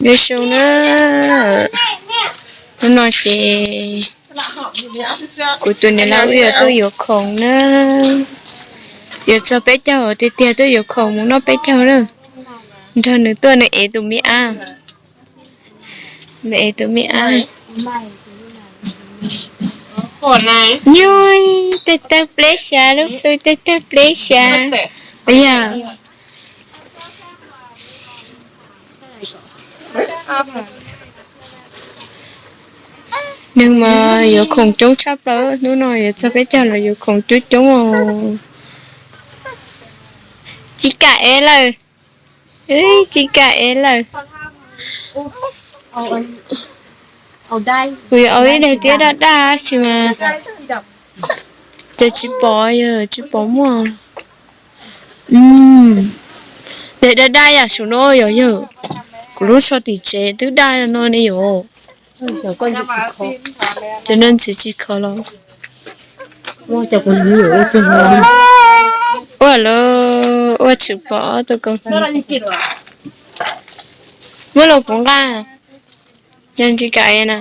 Nyob zoo na, hnub no ces kuv tus niam laus wb yuav tuaj yuav khoom na. Yuav txog peb caug tiag tiag tuaj yuav khoom mus noj peb caug na. Nrog nws tuaj nws ev tus me ab, nws ev tus me ab. Nyuj, tej tawg pleb xya, lub plw tej tawg pleb xya. Yog neeg mas yuav khoom coob tshaj plaws, hnub no yuav txog peb caug los yuav khoom coob coob os. Tsis kam ev lawm, tsis kam ev lawm. Kuv yuav ua ib daim tiab daj daj tab sis mas cas tsis pom, yog tsis pom muaj. Daim daj daj yam saum no yog yawg, kuv lub tsho tim tsev twb daj no ne yom. Cov no ntxim tsis khov los. Ua lawm, ua tshwm pom ob tug kaus hniav. Muab los kuv nqa, yog ntsis kam na.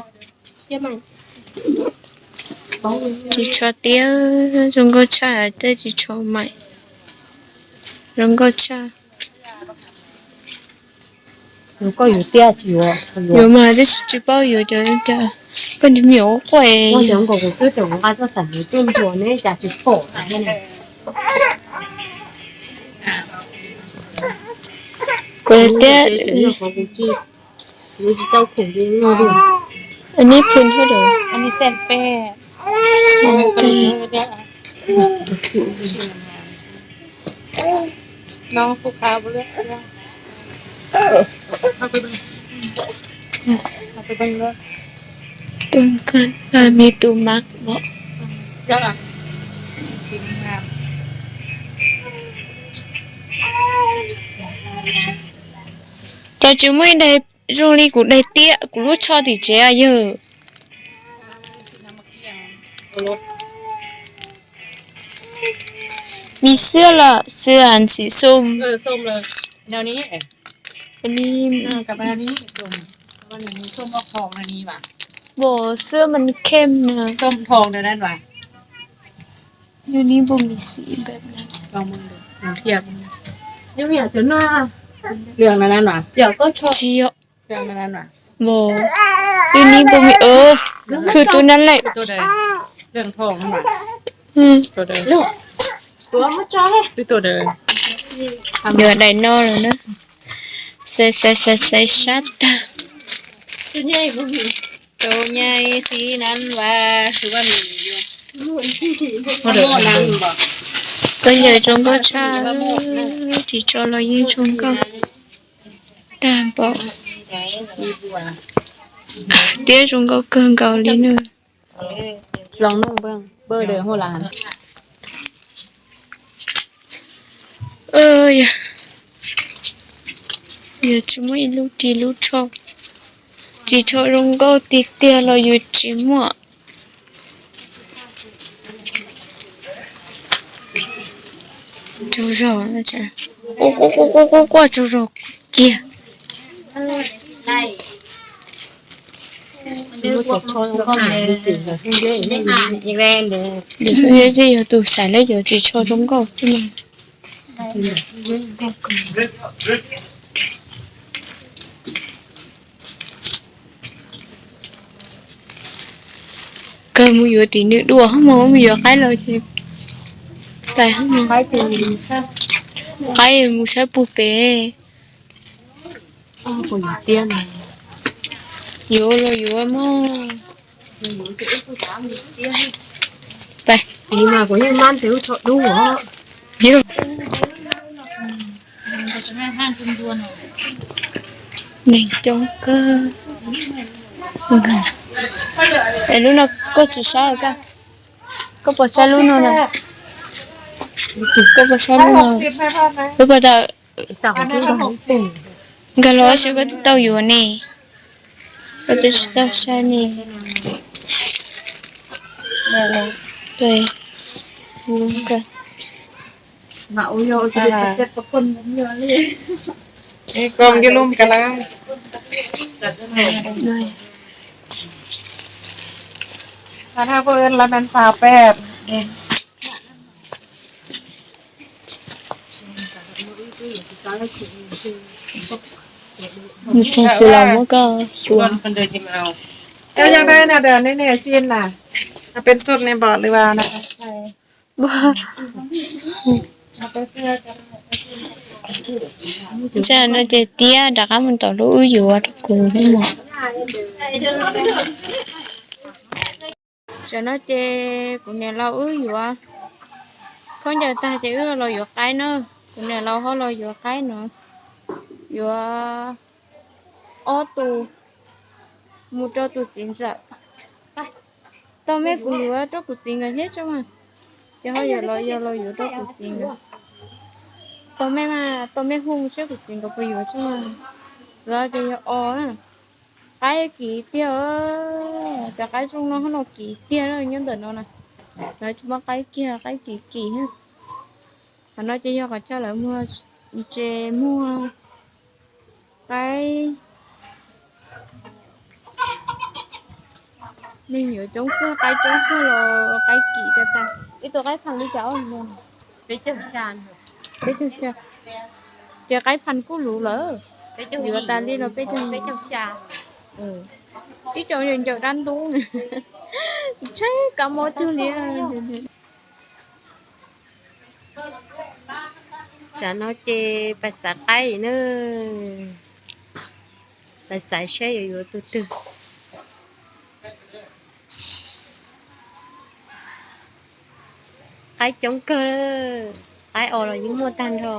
Ris tsho tiab zoo nkauj tshaj, tej ris tsho maim zoo nkauj tshaj. Yuav mas tab sis tsis paub yuav cov, koj niag me nyuam quaj. Kuv tias, neb phun hauj lwm. Peb koj me tus mab pom. Cas tsis muaj ib daim zoo li kuv daim tiab, kuv lub tsho tim tsev yawg. Mi xwb los xwb xim xum. Bộ sữa mình kem nè. Yu ni bu mi ximแบบนั้น. Tsis yog. Yu ni bu mi ơ. Khwv tus nan lem. Yuav daim no lawm na. Xaiv xaiv xaiv xaiv sab tag. Tus nyai xi nan vas. Koj ncaws zoo nkauj tshaj, ris tsho los yeej zoo nkauj tag npaum. Tiab zoo nkauj kawg nkaus li na. Yog tsis muaj ib lub ris lub tsho, ris tsho zoo nkauj tiag tiag los yus tsis muaj. Tsaug zog, quaj quaj quaj quaj tsaug zog kiag. Yog tus xaiv lawm yog ris tsho zoo nkauj. Kawg mus yuav tim nws dua hos mog, mus yuav qaib los ces pais hos mog. Qaib mus saib puag pem. Yuav los yuav mog. Pais. Yog. Neeg coob kawg. Es lub no koj tsis saib, koj puas saib lub no na? Koj puas saib lub no? Lub puas tau? Nkag los seb koj twb tau yuav ne. Koj twb tsis tau saib ne. Thab thab phooj ywg, lawv nees xav peb. Mus txog tsis los muab koj xyuas. Koj yog dab na, nej nej xin na. Peb xub nej npom lwm na. Ntshai no ces tiab rov qab mus tom lub wb yuav rau kuv mus. Tam no ces kuv niam laus wb yuav khaub ncaws tag ces wb los yuav qaib na. Kuv niam laus ho los yuav qaib no, yuav ob tug mus rau tus txiv ntxawm. Tau me kuv yuav rau kuv txiv nkawd thiab tso mas. Ces ho yuav los yog los yuav rau kuv txiv nkawd. Tau me mas tau me hu siab kuv txiv nkawd puas yuav tso mas. Lawv ces yog os, qaib kim tiag, cov qaib zoo no ho no kim tiag nyob ntawm no na. Lawv tsis muaj qaib kiag, qaib kim kim. Qhov no ces yog qhov chaw lawv muag, tsev muag qaib. Neeg yuav coob kawg, qaib coob kawg los qaib kim rau tas. Ib tug qaib phas li cas? Peb caug xya. Ces qaib phas kuj luv lawm. Yuav tas li los peb caug xya. Ib co ncaws dab ntub, tsheb kab mob cuag li. Tsam no ces pais xaiv qaib na, pais xaiv saib yuav yuav tus twg. Qaib coob kawg, qaib os los yeej muaj tag nrho.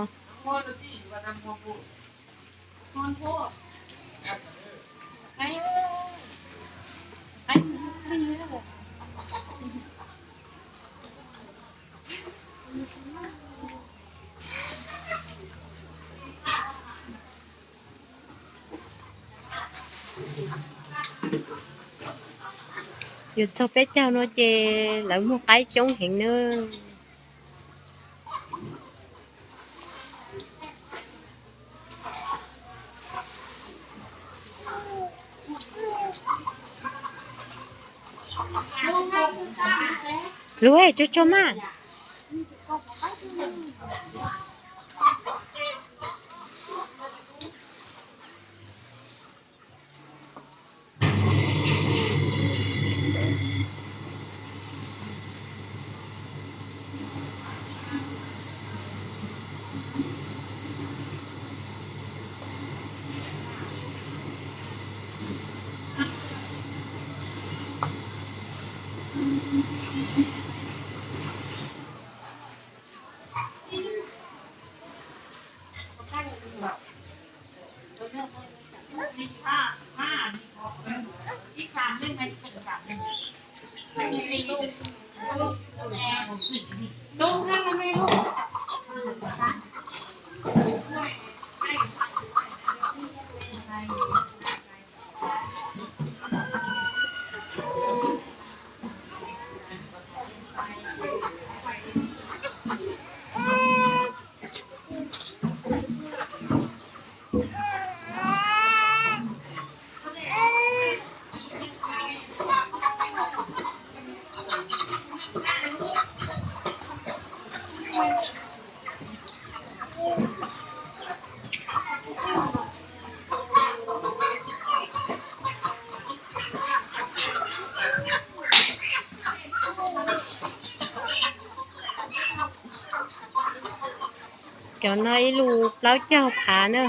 Yuav txog peb caug no ces lawv muag qaib coob heev nawb. Lub tso tso mas. Cov no ib lus plaub caug phav na.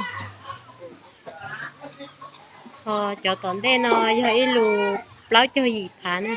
Ho cov tom ntej no yog ib lus plaub caug yim phav na.